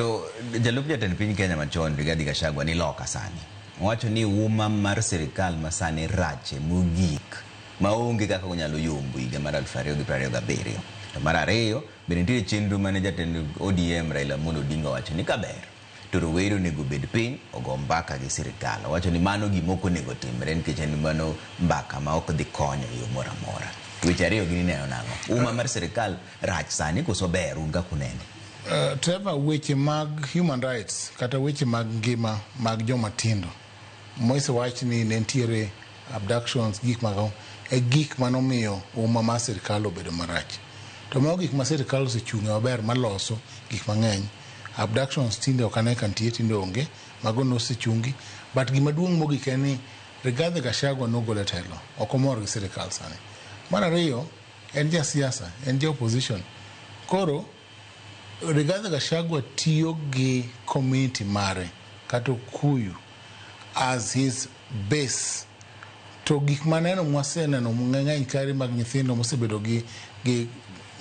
To jalup jatend piny Kenya machon Rigathi Gachagua ni loka sani. Owacho ni uma mar sirikal ma sani rache mogik maonge kaka onyalo yombo higa mar 2027. To mar ariyo, bende nitie chenro mane jatend ODM Raila Amolo Odinga owacho ni kaber to rowere onego obed piny ogo mbaka gi sirikal. Owacho ni mano gima ok onego timre nikech en mano mbaka ma ok dhi konyo e yo moro amora. Weche ariyo gin ineno nang'o? Uma mar sirikal rach sani koso ber un kaka unene? Trevor, weche mag human rights kata weche mag ngima mag joma tindo mosewach ni ne nitiere abductions, gik mag e gik manomiyo uma mar sirikal obedo marach. To mago gik ma sirikal osechung'e maber maloso gik mang'eny. Abductions tinde ok ane ka nitie, tinde onge, mago nosechungi. But gima duong' mogik en ni Rigathi Gachagua nogol e telo, ok omor gi sirikal sani. Mar ariyo, en jasiasa, en ja opposition. Koro Rigathi Gachagua tiyo gi community mare kata Okuyu as his base. To gik maneno mwaseneno mang'eny kaeri mag nyithindo mosebedo gi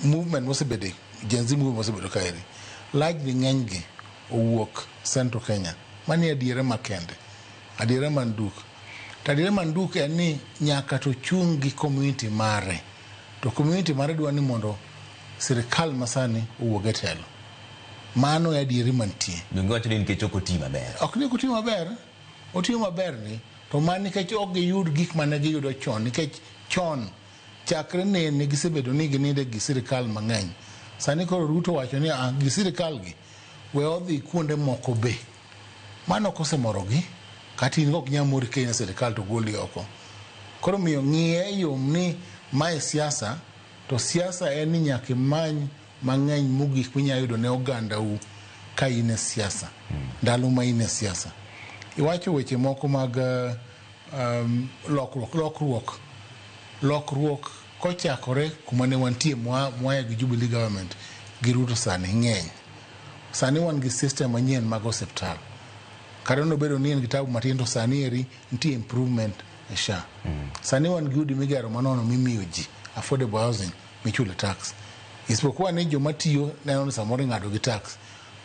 movement mosebede Gen Z movement mosebedo kaeri, largely ng'eny gi owuok Central Kenya. Mani adiera makende, adiera manduk. To adiera manduk en ni nyaka to chung' gi community mare. To community mare dwa ni mondo sirikal masani owuog e telo. Mano e adieri mantie. Donge wacho ni nikech ok oti maber? Ok ni ok otiyo maber, otiyo maber ni to mana nikech ok giyud gik mane giyudo chon, nikech chon chakre nene gisebedo ni gininde gi sirikal mang'eny. Sani koro Ruto wacho ni ah, gi sirikal gi we odhi kuonde moko be. Mano ok osemorogi, kata in ok nyal mori ka in e sirikal to goli oko. Koro miyo ng'iye yom ni mae siasa, to siasa en ni nyaka imany mang'eny mogik minyalo yudo ne ogandau ka in e siasa, ndalo ma in e siasa. Iwacho weche moko mag lokruok kochakore kuma ne wantie mwaye gi Jubilee government gi Ruto sani ng'eny. Sani wan gi system manyien mag osiptal. Kata nobedo ni en gi tabu matin to sani eri nitie improvement e SHA. Sani wan gi udi migero manono mimiyo ji affordable housing michule tax. Isipokuwa ni joma tiyo neno ni samoro ing'ado gi tax.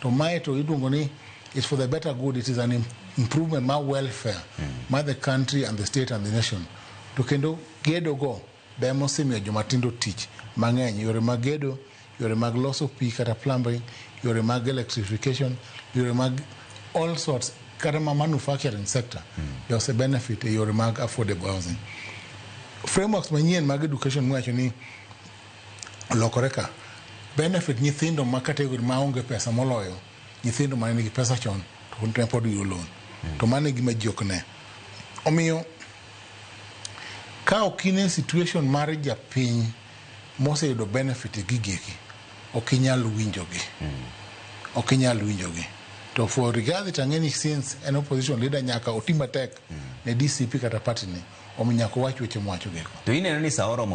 To mae to iluongo ni it's for the better good, it is an improvement mar welfare mar the country and the state and the nation. To kendo gedo go be mosemiyo joma tindo tich mang'eny, yore mag gedo, yore mag loso pi kata plumbing, yore mag electrification, yore mag all sorts, kata ma manufacturing sector be ose benefit e yore mag affordable housing. Frameworks manyien mag education miwacho ni olokore ka benefit nyithindo ma category maonge pesa moloyo nyithindo mane nigi pesa chon to ne pod yudo loan. To mano e gima ji ok ne. Omiyo ka ok in e situation mar japiny moseyudo benefit e gigieki, ok inyal winjogi. Ok inyal winjogi. To for Rigathi to ang'e ni since en opposition leader nyaka oti matek ne DCP kata party ne, omiyo nyaka owach weche mowacho gigo. To ineno ni sa oromo.